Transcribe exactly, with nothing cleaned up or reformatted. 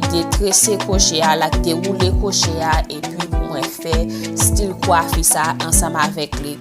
detrese kwoche a, l ap dewoule kwoche a, epi pou mwen fè stil kwafi sa ansanm avèk li.